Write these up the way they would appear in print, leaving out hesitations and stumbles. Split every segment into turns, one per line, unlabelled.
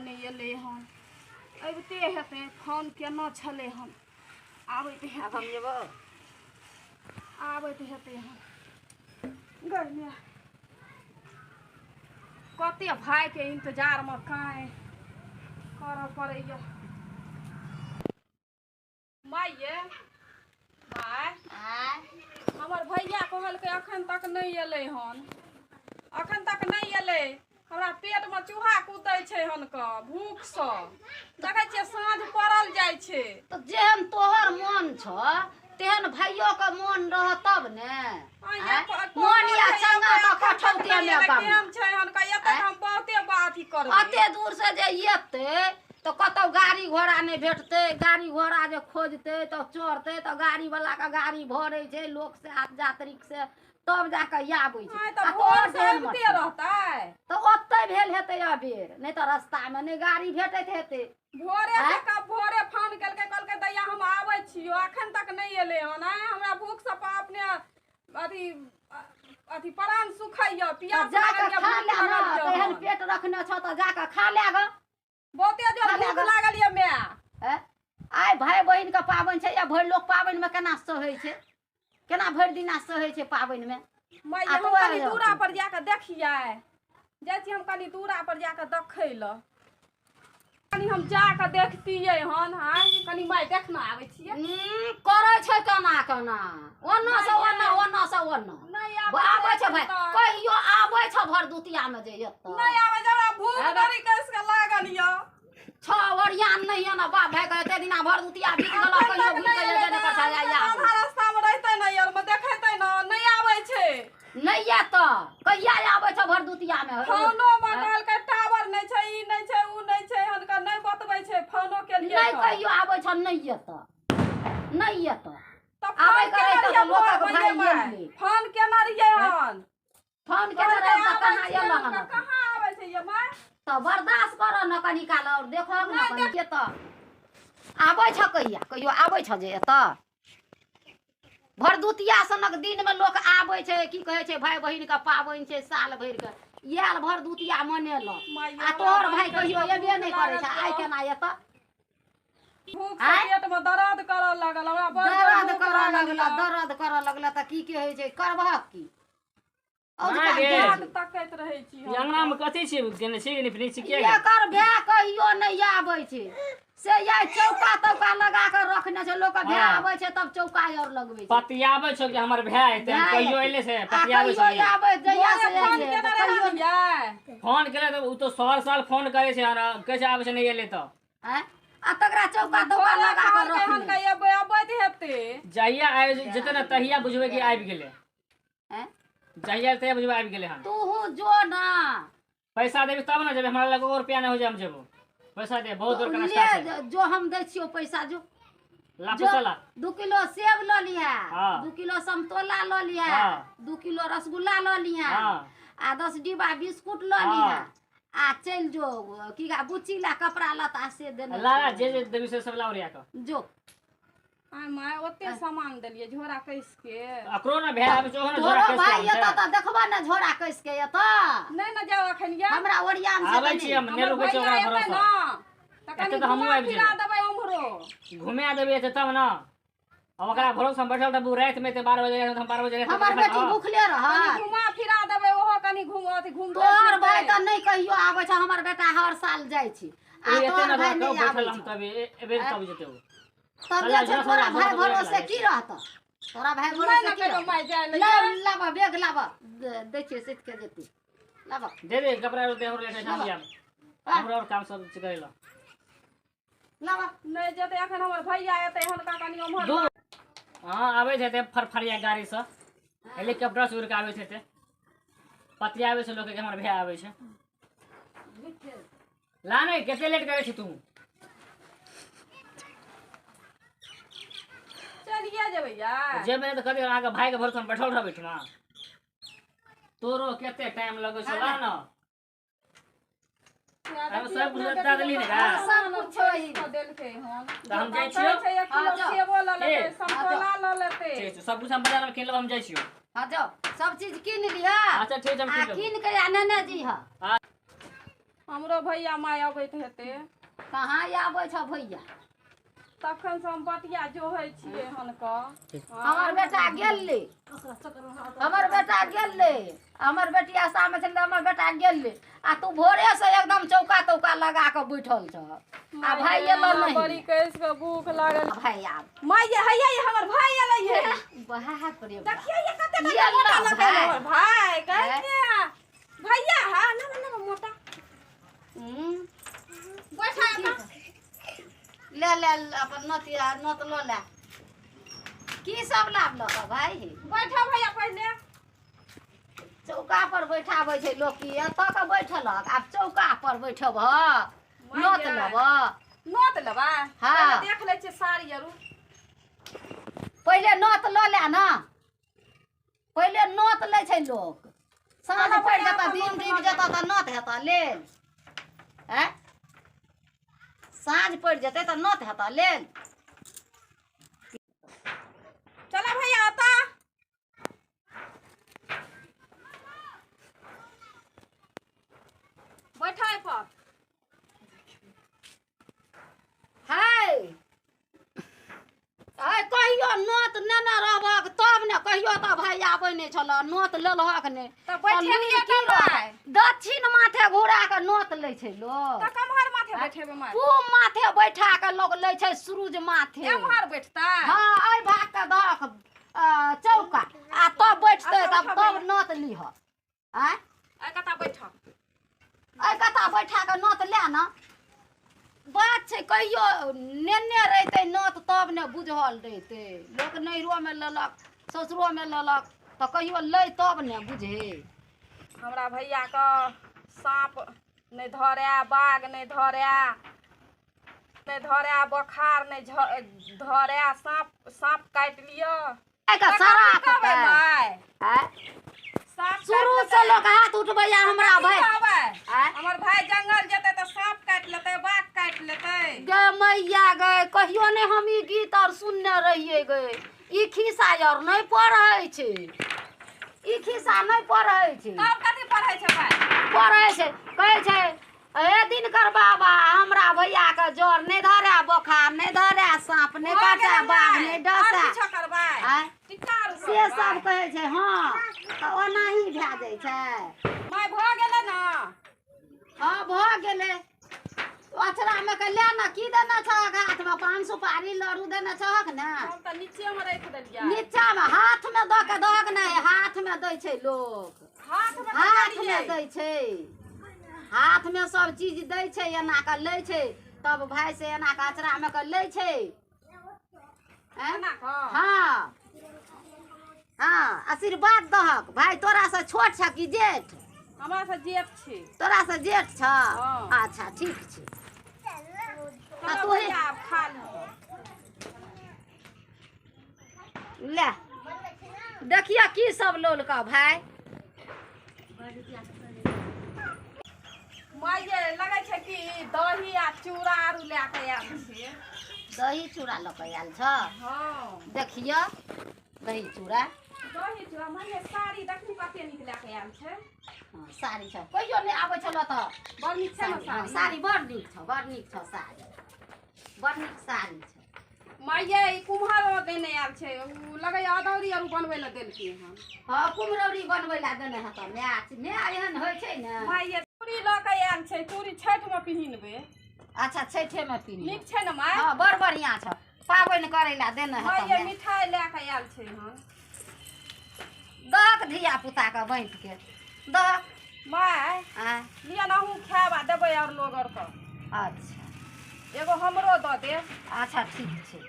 नहि एलै हन। अबिते हेतै, फोन केना छलै हन, आबैत
आब
हेतै।
हम जेबो।
आबैत हेतै हन। गै माय, कते भाइके इन्तजारमे काँय करऽ पड़ैया। माय ये माय,
आँय?
हमर भैया कहलकै अखन तक नहि एलै हन, अखन तक नहि एलै। हमरा पेटमे चूहा कुदै छै हनक भूखसँ। देखै छियै साँझ पड़ल जाइ छै।
तऽ जेहन तोहर मोन छौ तेहन भाइयो के मोन रह तब ने। आँय? मोन या चंगा तऽ कठौते मे गंगा।
केहन छै हनक एतऽ
आँय?
हम बहुते बात अथी करबै।
अते दूर से जे एतै तऽ कतौ गाड़ी घोड़ा नहि भेटतै। गाड़ी घोड़ा जे खोजतै तऽ चढ़तै तऽ गाड़ी वाला के गाड़ी भरै छै लोक से, यात्रिक से, तब जाके आबै छै।
आँय, तऽ
आ
भोर
तोहर
से
जेहन
अबिते
मर्जी।
रहतै
तऽ ओतै भेल हेतै अबेर, नहि तऽ रास्तामे नहि गाड़ी भेटैत हेतै।
भोरे से
आँय?
कब भोरे फोन केलकै, कहलकै दैया हम आबै छियौ, अखन तक नहि एलै हन। आँय, हमरा भूख से अपने अथी अथी प्राण सुखैया,
तऽ
पियास
जाके
लागल यऽ,
खा
भूख
ले ने।
लागल यऽ
तेहन
हन।
पेट रखने छौ तऽ जाके खा ले ग।
बहुते जोर
खा ले
भूख
ग।
लागल यऽ माय।
आँय? आइ भाय बहिनके पाबनि छै, या भरि लोक पाबनिमे केना सहै छै, केना भरि दिना सहै छै पाबनिमे।
माय,
आ
हम
तू
कनि
आबि
दूरा
जाउ।
पर जाके देखियै, जाइ छी हम कनि दूरा पर जाके देखै लए। कनि हम जाके देखतियै हन। आँय, कनि माय देखना आबै छियै।
करै छै केना केना, ओना से ओना, ओना से ओना।
नहि आबै।
आबै छै भाय?
एखन तक।
कहियो आबै छ भरदुतियामे जे एतऽ?
नहि आबै छै, हमरा भूख
आबै।
डरी कसि के लागल यऽ।
छ ओरियान नहि यऽ ने बाप भाय के, एते दिना भरदुतिया बीत गेल,
एखन
कहियो
तक
घुरि
नहि
कऽ
एलै
एबे नहि
तऽ
कर छै।
आधा
आबै
रास्तामे रहितै ने यार, मे देखेतै ने। नहि आबै छै।
नहि यऽ तऽ कहिया आबै छ भरदुतियामे?
फोनो मे कहलकै टावर नहि छै, ई नहि छै, उ नहि छै, हनका नहि बतबै छै। फोनो केलियै
नहि
तऽ
कहियो आबै छ। नहि यऽ तऽ नहि यऽ तऽ
तऽ
आबै
फोन
करै
केने
तऽ
रहियै
लोकक
भोरमे
भाय
यै माय।
एलै।
फोन केने रहियै हन।
फोन केने
कहलकै
रहै तऽ
आबै
कहाँ
छियै
एलऽ
हनका।
हन?
कहाँ आबै छै यै माय?
तऽ बर्दाश्त कर ने कनी काल आओर, देखहक ने
नहि।
कनी के तऽ आबै छ। कहिया कहियो आबै छ जे एतऽ भरदुतिया सनक दिनमे लोक आबै छै? की कहै छै, भाय बहिनके पाबनि छै साल भरिके, आयल भरदुतिया मनेलक।
माय,
आ तोहर भाय कहियो एबे नहि करै छै, आइ केना एतऽ?
भूख से
आँय?
पेट मे दर्द करऽ लागल हमरा बड़ जोर।
दर्द
भूख
करऽ
लागल
लगल।
यऽ।
दर्द करऽ लगल तऽ की कहै छै, करबहक की औजका?
माय गे।
बाट तकैत रहै छी
ई
हम।
अंगना मे कथी छी केने छी निपने छी किया?
एकर भाय कहियो नहि आबै छै, से आइ चौका तौका लगा के रखने छै। लोक भाय
हाँ।
आबै छै तब चौका और लगबै छै।
पतियाबै छौ कि हमर भाय एतै।
भाय
कहियो
एतै।
एले से
आ
पतियाबै
कहियो
छौ कि?
आबै जहिया से
भोरे फोन
एलियै
केने
तऽ
रहै
कहियो
हन यै।
फोन केले तऽ ओ तऽ हर साल फोन करै छै, हमरा कैसे आबै छै, नहि एले तऽ।
आँय? आ तकरा चौका तौका
भोरे
लगा के
कहलकै हन
रखने।
के एबै, अबैत हेतै।
जहिया आबि जेतै ने तहिया बुझबै कि आबि गेलै।
आँय?
जहिया तहिया बुझबै आबि गेलै हन।
तूहू जो ना।
पैसा देबी तब ने जेबै। हमरा लग एगो रुपया नहि हो जे हम जेबो। पैसा दे, बहुत दूर के
ले।
रास्ता छै।
जो, हम दै छियौ पैसा, जो।
ला।
जो।
पैसा ला।
2 किलो सेब लऽ लिहे।
हाँ।
2 किलो समतोला लऽ लिहे।
हाँ।
2 किलो रसगुल्ला लऽ लिहे।
हाँ।
आ 10 डिब्बा बिस्कुट लऽ
हाँ।
लिहे आ चलि जो। की का बुच्ची ला कपड़ा लत्ता से देने
ला ला।
छियौ।
जे जे देबी से सब ला ओरिया कऽ।
जो।
आय माय, ओते सामान देलियै झोरा कइस के।
अकरो ने भाय आबै छै, ओहो ने झोरा
तोरो
कसि के
भाय
आबै
एतऽ
छै।
तऽ देखबऽ ने झोरा कसि के एतऽ।
नहि ने जाउ अखन यै।
हमरा ओरियान से
आबै
तऽ
छी
नहि।
हम, नहि
हमर
रुकै छी
भैया
ओकरा
एतै
भरोसा।
ने तऽ
एतै
कनि
तऽ हमहूँ
घुमा
आबि
फिरा
जेबै।
देबै उम्हरो।
घुमा देबै एतै तब ने। अब ओकरा भरोसा हम बैठल रहबू, रातिमे एतै 12 बजे, हम 12 बजे रातिमे
हमर
बैठल
बेटी
रहब।
भूखले
कनि
रहत?
घुमा फिरा देबै, ओहो कनि घुम अथी घुमतै
तोहर भाय
फिरतै।
तऽ नहि कहियो आबै छै। हमर बेटा हर साल जाइ छै
ओ
आ
एतै
तोहर
ने
भाय
तऽ
नहि आबै
बैठल हम
छै।
तब एबे तब जेतै ओ।
तब
चल
जे छै
झोरा
तोरा
झोरा
भाय
झोरा
भरोसे
झोरा।
की रहत? तोरा भाय
नहि
भरोसे
ने
की
कहियो
रहत?
माय जाय लए।
लाब लाब, बैग लाब, दै छियै, सैत के जेतै, लाब।
दे दे कपड़ा दे, हमरो लेटे हम जाब, हमरो और काम सब करे ला।
लाब।
नहि जेतै अखन, हमर भैया एतै हनका कनि उम्हर।
दू हाँ आबै छै ते फरफरिया गाड़ी से, हेलीकॉप्टर से उड़ के आबै छै ते। पतियाबै छै लोक के हमर भाय आबै छै। ला ने, कते लेट करै छी तू?
चलिए जेबै यै।
जेबै तऽ कथी अहाँके भायके भरोसा बैठल रहबै एहिठमा? तोरो कते टाइम लगै छौ, ला ने।
सब
सब कुछ बता देली ने का?
सब कुछ छै।
देलकै हन।
तऽ हम जाइ छियौ।
छै 1 किलो
हाँ, जाओ।
सेबो लऽ लेतै,
ए,
समतोला लऽ लेतै।
ठीक छै, सब कुछ हम बाजारमे कीन लेब, हम जाइ छियौ।
हाँ जाओ, सब चीज कीन लिह।
अच्छा ठीक छै, हम
आ
कीन लेब।
कीन के आ नेने जइह।
हाँ।
हमरो भैया माय अबैत हेतै।
कहाँ आबै छ भैया?
तखन से हम बटिया जोहै छियै हनक।
हमर बेटा गेलै, हमर बेटा गेलै, हमर बेटी आशामे छलै, हमर बेटा गेलै आ तू भोरे से एकदम चौका तौका लगा के बैठल छ आ भाई एलो नहीं।
बड़ी कैस के भूख लागल।
भाई आब
माय हैया हमर भाई एलै हे।
बाप रे बाप।
देखियै ये कते मोटा लगै हमर भाई। कहते भैया हा ना ना मोटा। बैठा
ले ले अपन नोत नोत ल ले। की सब लाबलक भाई?
बैठा भैया पहिले
चौका पर बैठाबै छै लोक की एतऽ के बैठलक, आब चौका पर बैठबह नोत लेबह।
नोत लेबा?
हाँ।
देख लै छियै साड़ी आरू।
पहिले नोत ल ले ना, पहिले नोत लै छै लोक। साँझ पड़ि जेतऽ, दिन डूबि जेतऽ तऽ नोत हेतऽ लेल। आँय साँझ पड़ि जेतै तऽ नोत हेतऽ लेल।
चला भैया आता। बैठा पर।
है कहियो नोत नेने रहबक तब ने, कहियो तऽ भाई आबै नहि छल, नोत लेलहक नहि।
तऽ बैठेलियै की भाई?
दक्षिण माथे घुरा के नोत लै छै लोक।
तऽ कम्हर माथे बैठेबै माय?
पूब माथे बैठा के लोक लै छै, सूरज माथे।
एम्हर बैठतै?
हाँ, एहि भाग के दहक चौका आ तब बैठतै, तब तब नोत लिह। आँय
एहि कता बैठ,
एहि कता बैठा के नोत ले ना। बात छै कहियो नेने रहितै नोत तब ने बुझल रहितै। लोक नैहरोमे लेलक ससुरोमे लेलक तऽ कहियो लै तब ने बुझे।
हमरा भैयाके साँप नहि धरै, बाघ नहि धरै, नहि धरै, बोखार नहि धरै, साँप साँप काटि लिअ।
शुरू से लोक हाथ उठबैया हमरा भाई।
हमर भाई जंगल जेतै तऽ साँप काटि लेतै, बाघ काटि लेतै।
गे मैया गे, कहियो नहि हम ई गीत आर सुनने रहियै गे। ई खिस्सा आर नहि पढ़ै छै, ई खिस्सा नहि पढ़ै छै।
तब कथी पढ़ै छै भाई?
पढ़ै छै, कहै छै हे दिनकर बाबा हमरा भैया के जर नहि धरै, बोखार नहि धरै, साँप नहि काटै, बाघ नहि डसै, से सब कहै छै। हाँ तऽ ओनाही भए जाइ छै।
माय भऽ गेलै ने?
हाँ भऽ गेलै। अचरामे के ले ने, की देने छहक हाथमे? पान सुपारी लड्डू देने छहक ने?
हम तऽ नीचेमे राखि देलियै।
नीचामे हाथमे दऽ के दहक ने, हाथमे दै छै लोक, हाथमे दै छै, हाथमे सब चीज दै छै, एना कऽ लै छै, तब भाई से एना कऽ अचरामे के लै छै। हाँ हाँ आशीर्वाद दहक। भाई तोरा से छोट छ कि जेठ?
हमरा से जेठ छै।
तोरा से जेठ छ? अच्छा ठीक छै। तू
खा
ले, देखिए की सब लोलका भाई।
माये लगै छै कि दही आ चूड़ा आरू लए के आयल छै।
दही चूड़ा लऽ के आयल छ?
हाँ
देखिए दही चूड़ा,
दही चूड़ा। माये साड़ी देखी कते नीक लए के आयल छै।
हाँ साड़ी छ, कहियो नहि आबै छल तऽ
बड़ नीक छै ने साड़ी?
साड़ी बड़ नीक छ, बड़ नीक छ साड़ी, बड़ नीक साड़ी छ।
माये ई कुम्हर देने आयल छै, ओ लगै अदौरी आरू बनबै लए देलकै हन।
हाँ कुम्हरौरी बनबै लए देने हेतऽ। माय माय एहन होइ छै ने।
माये चूड़ी लऽ के आयल छै, चूड़ी छठिमे पिन्हबै।
अच्छा छठिमे पिन्हबै,
नीक छै ने माय?
हाँ बड़ बढ़िआँ छ, पाबनि करै लए देने हेतऽ।
माये मिठाइ लए के आयल छै हन।
दहक धिया पुताके बाँटिके दहक।
माय लिअ ने अहूँ खायब आ देबै आओर लोग आरके।
अच्छा
एगो हमरो दऽ देब।
अच्छा ठीक छै,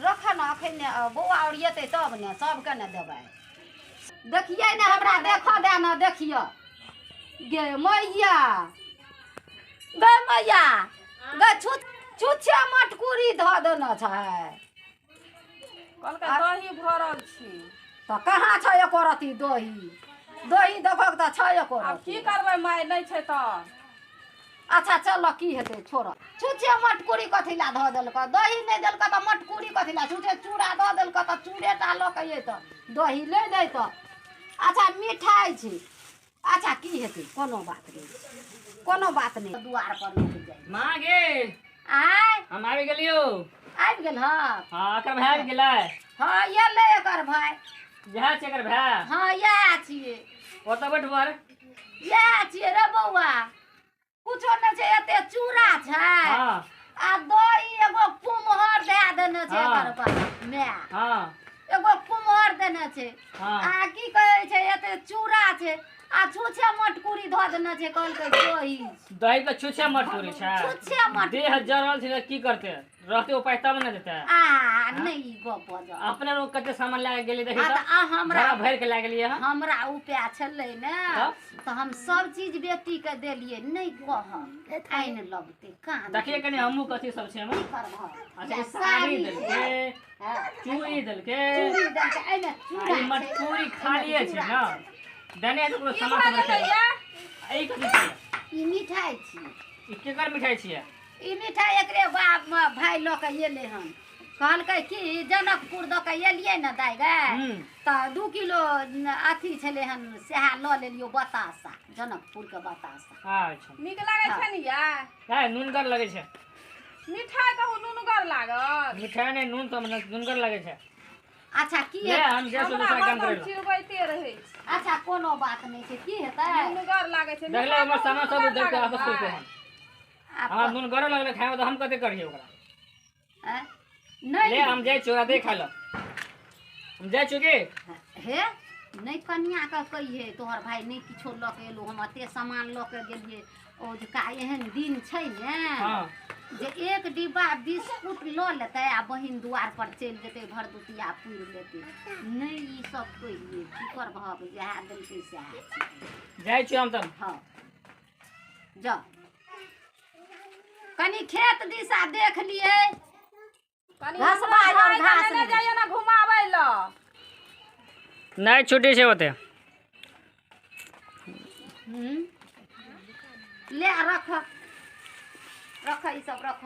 रख ने, अखन बौआ आओर एतै तब ने सबके ने देबै। देखियै ने हमरा देखऽ दे ने, देखियै गे मैया, गे मैया गे छुच्छे मटकुरी धऽ देने छै।
कहलकै दही भरल छी।
तऽ कहाँ छै एको रत्ती दही? दही देखक तऽ छै एको
रत्ती। आब की करबै माय, नहि छै तऽ।
अच्छा चल की हेतै छोड़। छुच्छे मटकुरी कथी लए धऽ देलकऽ? दही नहि देलकऽ तऽ मटकुरी कथी लए? छुच्छे चूड़ा दऽ देलकऽ तऽ चूड़ेटा लऽ के अयतऽ, दही नहि दैतऽ। अच्छा मिठाइ छै, अच्छा की हेतै, कोनो बात नहि, कोनो बात नहि। दुआर पर लोक जाइ।
माँ गे,
आय
हम आबि गेलियो।
आबि गेल? हँ।
हाँ, एकर भाय आबि गेलै।
हँ, एलै एकर भाय।
इएह छै एकर भाय?
हँ, इएह छियै।
ओतऽ बैठबर।
इएह छियै रे बौआ, कुछो नहि छै, एते चूड़ा छै।
हाँ।
आ दही एगो कुम्हर दए देने छै।
हाँ।
एकर बाप my.
हाँ।
एगो कुम्हर देने छै।
हाँ।
आ की कहै छै, एते चूड़ा छै आ छुछे मटकुरी धऽ देने छै, कहलकै दही।
दही तऽ छुछे मटकुरी छै।
छुछे मटकुरी।
देह जरल छै तऽ की करतै, रहतै उपाय तब ने देतै।
आ नहि, ई गप बजल।
अपने लोग कते सामान लए के गेलियै देखी।
आ
तऽ
तऽ आ हमरा
झोरा भरि के लए गेलियै हँ।
हमरा उपाय छलै ने।
तब?
तऽ हम सब चीज बेटीके देलियै, नहि कहब, आनि लगतै कान।
देखिए कनि हमहूँ कथी सब छै एहिमे।
की करबह?
अच्छा, ई साड़ी देलकै?
हँ।
चूड़ी देलकै?
चूड़ी देलकै, एहिमे
आ
चूड़ा
ई
छै।
मटकुरी खालिए छै
चूड़ा
ने देने छै कोनो
की
सामान
भऽ
सब
गेलै
रखै
यै?
ई कथी छियै?
ई मिठाइ छियै।
ई केकर मिठाई छियै?
ई मिठाइ एकरे बाप भाय लऽ कऽ एलै हन। कहलकै कि जनकपुर दऽ कऽ एलियै ने दाइ गै, तऽ 2 किलो अथी छलै हन, सएह लऽ लेलियौ बतासा, जनकपुरके बतासा।
अच्छा।
नीक लागै छै ने यै?
है, नूनगर लगै छै।
मिठाइ कहू नुनगर लागल?
मिठाई नहि, नून तऽ नुनगर लगै छै।
अच्छा, की
ले
हेतै?
हम जाइ छी
हमरा
दोसरा काम
हरदम
करै लए।
चिड़बैते रहै छै।
अच्छा, कोनो बात नहि छै, की हेतै?
नुनगर लागै छै।
देखले
मिठाइ
हमर
कहू
सामान सब
नुनगर
देख के
लागल
आपस करके
भाइ।
हन।
आ
हमरा नुनगरो लगलै खायमे तऽ हम कते करियै ओकरा?
आँय? नहि।
ले, हम जाइ छी, ओकरा देख खाय लए हम जाइ छी की।
हे, नहि, कनियाके कहिए तोहर भाय नहि किछो लऽ के एलहुँ, हम एते सामान लऽ के गेलियै। औजका एहन दिन छै ने
हाँ।
जे एक डिब्बा बिस्कुट लऽ लेतै आ बहिन दुआर पर चलि जेतै, भरदुतिया पुरि लेतै। नहि, ई सब कहिए, की करबहक, जएह देलकै सएह छै।
जाइ छी हम तब।
हँ, जा, कनि खेत दिशा देख लिए।
कनि
घसबा
हमरा
आर
भाइके
घास
नेने
नहि।
जाइए ने घुमाबै लए।
नहि, छुट्टी छै ओते।
ले, रख रख, ई सब रख।